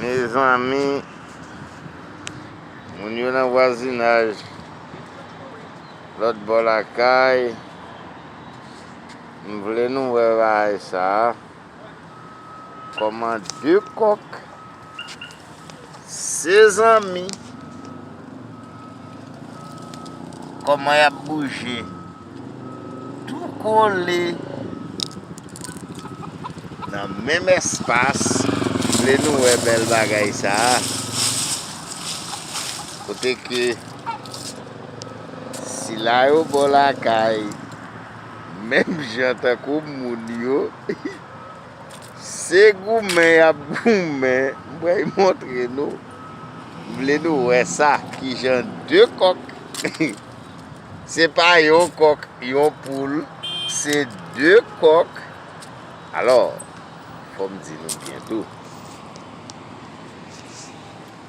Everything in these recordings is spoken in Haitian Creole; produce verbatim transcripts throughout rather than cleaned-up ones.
Mezanmi, moun yo nan vwazinaj lòt bò lakay, m vle nou wè bagay sa a. Kòman de kòk se zanmi, kòman y ap bouje tou kole nan menm espas. Vle nou wè bèl bagay sa a. Kote ke sila yo bò lakay, menm jan tankou moun yo, se goumen y ap goumen. M pral montre nou. M vle nou wè sa, kijan de kòk. Se pa yon kòk, yon poul, se de kòk. Alò, fò m di nou byen tou.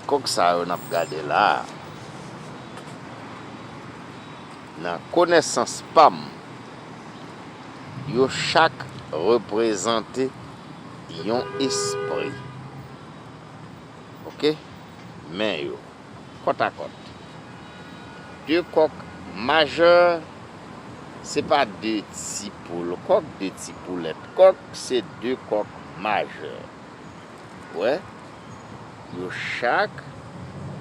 Kòk sa yo n ap gade la a, nan konesans pa m, yo chak reprezante yon espri. Oke? Men yo, kòtakòt. De kòk majè, se pa de ti poul kòk, de ti poulèt kòk, se de kòk majè. Wè, yo chak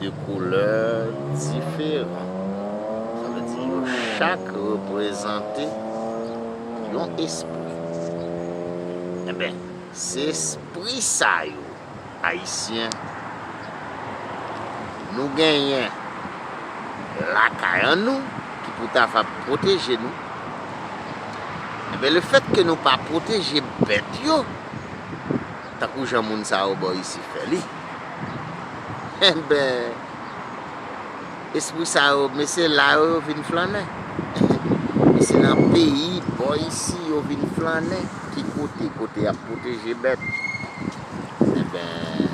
de koulè diferan. Sa vle di yo chak reprezante yon espri. Enben, se espri sa yo, Ayisyen, nou genyen lakay an nou ki pou ta va pwoteje nou. Enben, lefètke nou pa pwoteje bèt yo, tankou jan moun sa yo bò isi fè li. Enben, espri sa yo, men se la yo, yo vin flannen. Men se nan peyi bò isi yo vin flannen. Ki kote, kote y ap pwoteje bèt? Enben,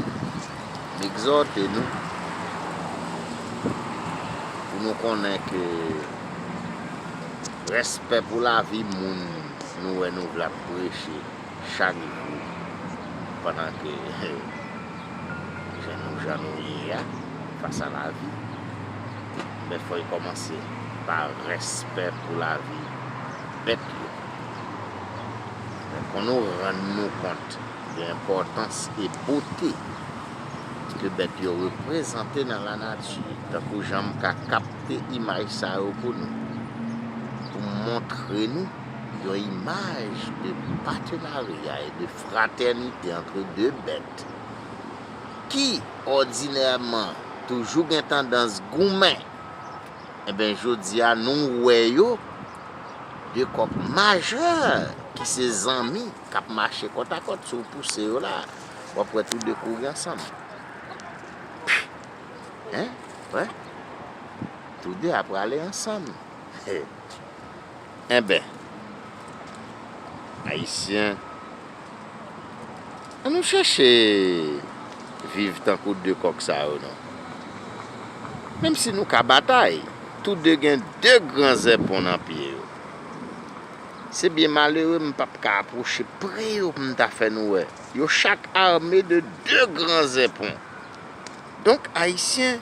m egzòte nou pou nou konnen ke respè pou lavi moun nou wè nou vle ap preche chak jou, pandan ke jan nou, jan nou ye a, fas a lavi, men fò l kòmanse pa respè pou lavi bèt yo. Men kon nou rann nou kont de enpòtans e bote ke bèt yo reprezante nan lanati, tankou jan m ka kapte imaj sa yo pou nou, pou m montre nou yon imaj de patenarya e de fratènite antre de bèt ki, òdinèman, toujou gen tandans goumen. Enben, jodi a, nou wè yo, de kòk majè ki se zanmi k ap mache kòtakòt. Si w pouse yo la, w ap wè tou de kouri ansanm. Hein? Wè? Tou de ap prale ansanm. Enben, Ayisyen, ann nou chèche viv tankou de kòk sa yo non. Menm si nou ka batay, tou de gen de gran zèpon nan pye yo. Se byen malere, m p ap ka apwoche pre yo pou m ta fè nou wè. Yo chak ame de de gran zèpon. Donk, Ayisyen,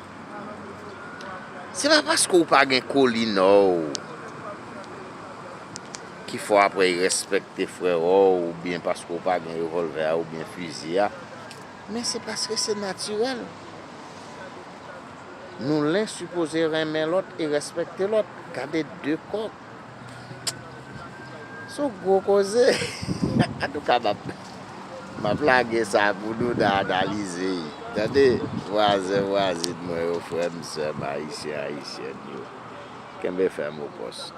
se pa paske w pa gen koli nò w ki fè w apre respekte frè w, oubyen paske w pa gen revòlvè a oubyen fizi a, men se paske se natirèl. Nou len sipoze renmen lòt e respekte lòt. Gade de kòk. Se yon gwo koze. Antouka, m ap, m ap lage sa pou nou nan analize. Tande, vwazen, vwazin mwen yo, frè m, sè m, ayisyen, ayisyèn yo. Kenbe fèm ou pòs.